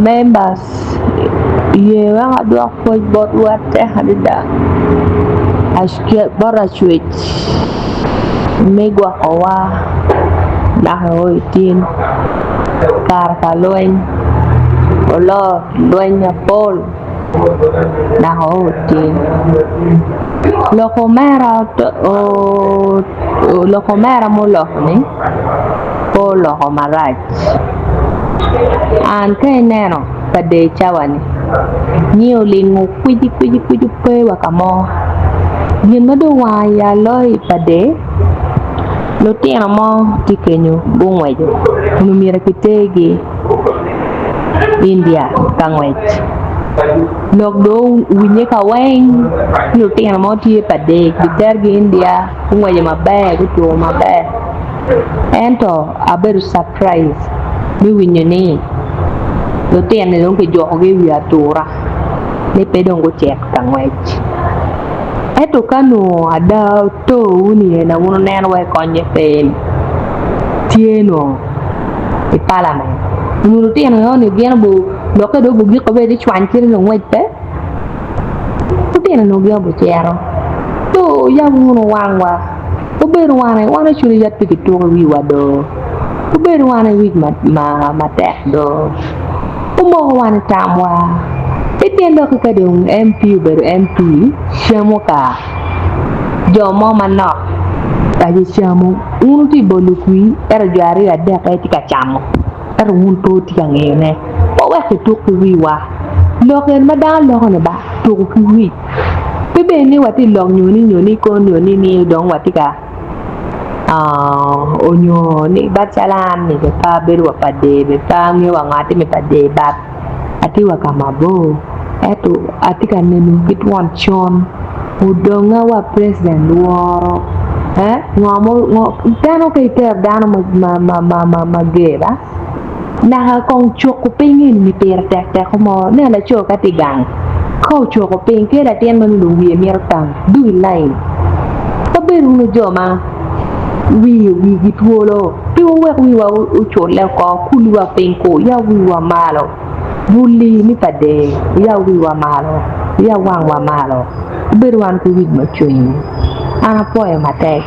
Members ye wek adwok pwoc botwu atek adada bot Lacwec me gwokowa naka o i tin kare pa lweny oloo lweny mapol naka o i tin lok omera muloko ni pe oloko marac. An ka ineno pa der cawa-ni, nyi olingo kwicikwici pe wa ka mo. Gin ma dong wanga ya loyo i pa der, lutino mo tye kenyo gungweco onongo myero kitergi India ka ngwec. Lok dong owinye ka weng ni lutino mo tye pa der kibiterogi India gungweco maber gutuko maber. Ento abedo capraij me winyo ni lutino-ni dong kijukogi i wi atura ni pe dong gucit ka ngwec. Ento ka nongo ada otowu ni ena wun wuneno wai konye pe-ni tye nongo i palament onongo lutino enoni gin lokke dong obugiko bene ni cwany kite dong ngwec pe. Lutino onongo gin obucito dong oyab wunu wangwa. Obedo wan aye wan oculo yat pi kituko i wiwa do, obedo wan aye wic matek do, omoko wan i tamwa. Pe tyen lokke ka dong MP obedo MP camo ka jo mo manok aye camo, wun wutye i bolo kwir ento jo aryo adek aye tye ka camo ento wun pe wutye ka ngeyone. Wawek kituk ki wiwa. Lok eni ma dano loko-ni ba tuko ki wic. Pe bed ni watye lok nyo ni nyo ni kono nyo ni ni dong watye ka onyo ni bat calo an ni bene pe abedo wa pa der bene pe angeyo wa ngo atimo pa der bat atye wa ka mabor ento atye ka neno ki twon con odonga wa president lworo ngo dano ka itero dano mager ba. Naka kong cuko piny eni pire tek teko mo. Nen laco ka tye gang ka ocuko piny ki latin ma nongo wiye mito tam dong i lain. Wabedo wunu jo ma wigi twolo pe wawek wiwa oculle oko kuluwa piny ku yab wiwa malo buli ni pa der yab wiwa malo yab wangwa malo wabed wan ki wic ma cwiny. An apwoyo matek.